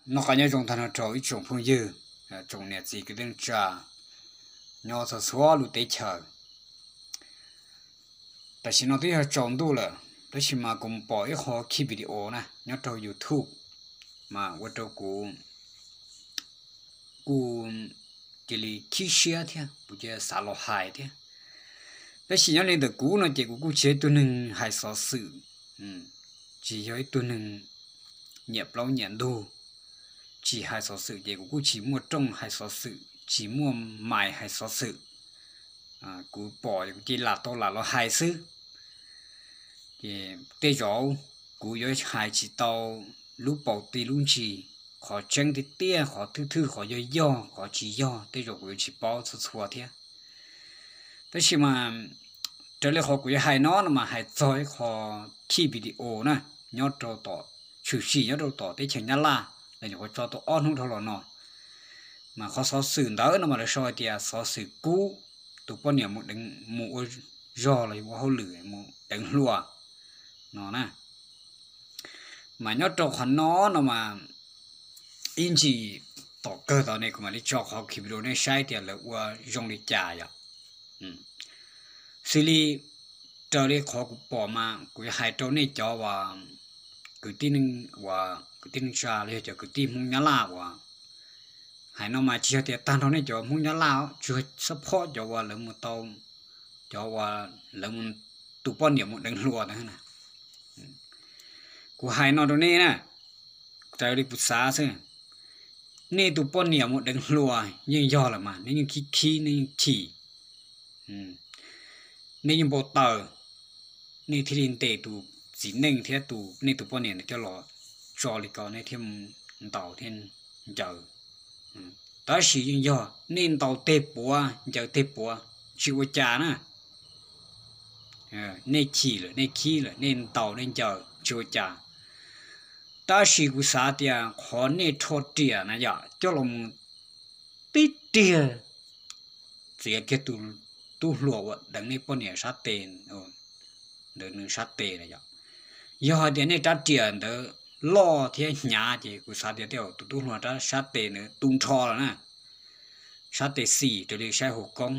Noj qab nyob zoo tag nrho rau ib tsoom phooj ywg, tsoom niam txiv kwv tij neej tsa nyob txhua txhua lub teb chaws. Tam sim no twb yog tsaus ntuj lawm, tab sis mas kuv mus pom ib qho khij video na nyob rau YouTube, mas ua rau kuv kuj cia li khib siab thiab kuv cia xav los hais thiab. Tab sis nyob li ntawm kuv no ces kuv kuj tsis yog ib tug neeg hais xov xwm, tsis yog ib tug neeg nyiam plaub nyiam ntug, tsis hais xov xwm ces kuv kuj tsis muaj rooj hais xov xwm, tsis muaj mais hais xov xwm. Kuv pom kuv cia li lam tau lam los hais xwb. Ces tej zaum kuv yuav hais tsis tau lub paus ti lub ntsis, qhov tseeb tiag tiag, qhov thwj thwj, qhov yog yog, qhov tsis yog, tej zaum kuv yuav tsis paub txhua txhua thiab. Tab sis mas raws li qhov kuv yuav hais no no mas hais txog ib qho khij video na, nyob rau tom, tshwm sim nyob rau tom teb chaws Nyab Laj, lawv nyuam qhuav tso tau ob hnub dhau los no. Mas qhov xov xwm ntawd no mas lawv sau hais tias xov xwm kub tus poj niam mus deev, mus ua zog los yog ua hauj lwm mus deev hluas no na. Mas nyob rau qhov no no mas ib ntsis tom kawg tod ne kuv mam li tso qhov khij video nej saib tias lawv ua zoo li cas yom. Xws li raws li qhov kuv pom mas kuv yuav hais rau nej cov uas kwv tij neej, uas kwv tij neej tsa los yog cov kwv tij Hmoob Nyab Laj uas hais no mas tsis yog tias tag nrho nej cov Hmoob Nyab Laj, tsuas support cov uas lawv mus tau, cov uas lawv mus, tus poj niam mus deev hluas ntawd na. Kuv hais no rau nej na, raws li kuv xav xwb, nej tus poj niam mus deev hluas yeej yog lawm mas nej yeej khib khib, nej yeej chim, nej yeej npau taws, nej thiaj li ntes tus txiv neej thiab tus, nej tus poj niam ntawd coj los tso li ko nej thiaj ntaus thiab ncaws. Tab sis yeej yog nej ntaus tej puav ncaws tej puav tsis ua cas na. Nej chim lawm, nej khib lawm, nej ntaus nej ncaws tsis ua cas. Tab sis kuv xav tias qhov nej rho riam na yom, coj los mus tib riag txiav kiag tus tub hluas uas deev nej poj niam sab tes, ntawd nws sab tes na yom. Yog hais tias nej rab riam ntawd loj thiab hnyav ces kuv xav tias tej zaum tus tub hluas rab sab tes ntawd tu nrho lawm na, sab tes xim raws li saib hauv koob.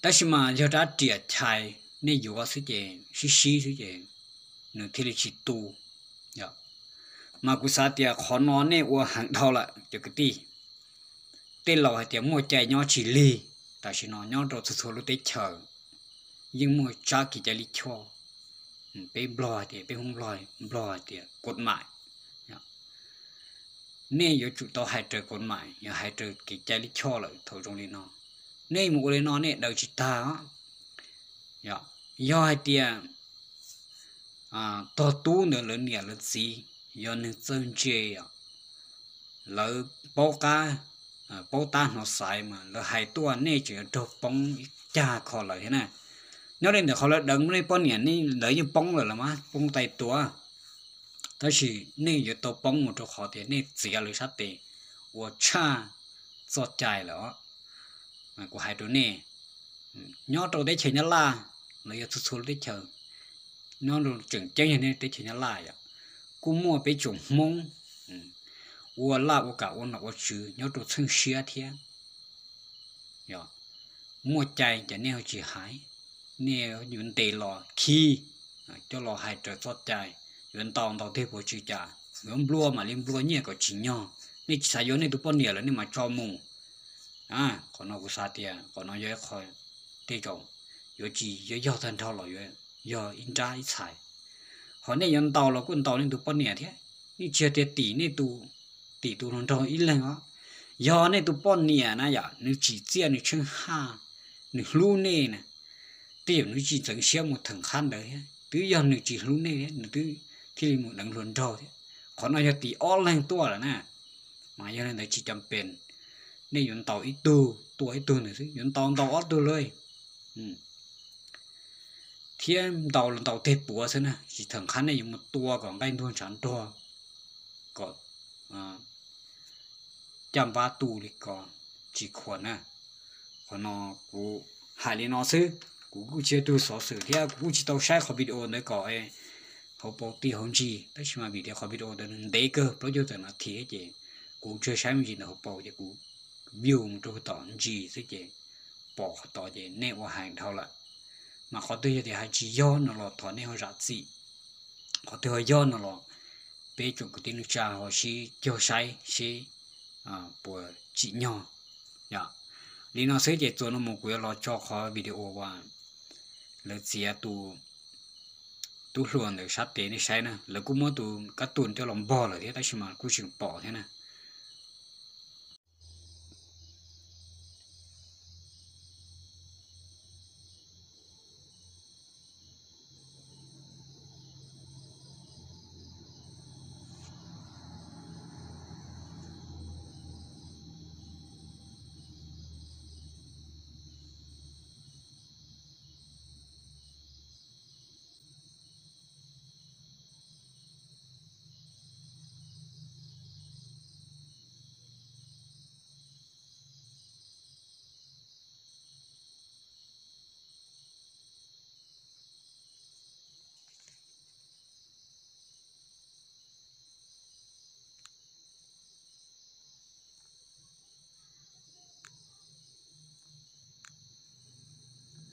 Tab sis mas yog rab riam chais nej yuav xwb ces sib sib xwb ces nws thiaj li tsis tu. Mas kuv xav tias qhov no nej ua heev dhau lawm cov kwv tij. Tej laus hais tias muaj cai nyob tsis lig, tam sim no nyob rau txhua txhua lub teb chaws yeej muaj tsab kev cai lij choj. Peb Nplog hais tias, peb Hmoob Nplog, Nplog hais tias kod mais. Nej yuav tsum tau hais raws kod mais, yog hais raws kev cai lij choj lawm thaum zoo li no. Nej mus ua li no nej daws tsis tag. Yog hais tias tog tub ntawd lawv niam lawv txiv yog neeg txawj ntse, lawv paub qab, paub tab hnov xaiv mas lawv hais tuaj nej tseem yuav raug poob ib cag kho lawm thiab na. Nyob li ntawm qhov lawv deev nej poj niam, nej lawv yeej poob lawm los mas poob tais tuav. Tab sis nej yuav tau poob mus rau qhov tias nej txiav lawv sab tes ua tshaj txoj cai lawm os. Kuv hais rau nej, nyob rau teb chaws Nyab Laj los yog txhua txhua lub teb chaws, nyob rau tseem ceeb yog nej teb chaws Nyab Laj yom, kuj muaj peb tsoom Hmoob ua laj ua kam ua nom ua tswv nyob rau txheej siab thiab. Muaj cai ces nej ho tsis hais, nej yuav ntes los khib, coj los hais raws txoj cai, yuav ntaus ntaus tej puav tsis cas, yuav nplua mam li nplua nyiaj kom tsim nyog. Nej tsis xav yuav nej tus poj niam lawm nej mam tso mus. Qhov no kuv xav tias qhov no yog ib qho tej zaum yuav tsis yog yog tag nrho los yuav yog ib nrab ib txhais. Ho nej yuav ntaus los kuj ntaus nej tus poj niam thiab, nej tsis yog tias tim nej tus, tim tus hluas nraug ib leeg os. Yog nej tus poj niam na yom, nws tsim txiaj nws tsheej haj, nws hlub nej na, tej zaum nws tsis ntxeev siab mus theem qhab ntawd thiab. Twb yog nws tsis hlub nej thiab nws twb thiaj li mus deev hluas nraug thiab. Qhov no yog tim ob leeg tuaj lawm na, mas yog li ntawd tsis cam pes nej yuav ntaus ib tug tua ib tug ntawd xwb, yuav ntaus ntaus ob tug lawm. Thiab ntaus los ntaus tej puav xwb na, tsis theem qhab nej yuav mus tua kom nqaij ntuag ntshav nruag, kom caj npab tu li ko, tsis khuam na. Qhov no kuv hais li no xwb, kuv kuj tsis yog tug xov xwm thiab kuv kuj tsis tau saib qhov video ntawd kom hauv paus tij hauv ntsis, tab sis mas vim tias qhov video ntawd ntev kawg plaub caug tawm nas this ces kuv tsuas saib me ntsis ntawm hauv paus ces kuv view mus rau tom ntsis xwb ces pom qhov tod ces nej ua hais dhau lawm. Mas qhov twg yog tias hais tsis yog no los thov nej ho zam txim, qhov twg ho yog no los peb tsoom kwv tij neej tsa ho sib cog saib seb puas tsim nyog. Li no xwb ces txuas no mus kuv yuav los tso qhov video uas lawv txiav tus tub hluas ntawd sab tes nej saib na, lawv kuj muab tus kab tus coj los npog lawm thiab tab sis mas kuj tseem pom thiab na.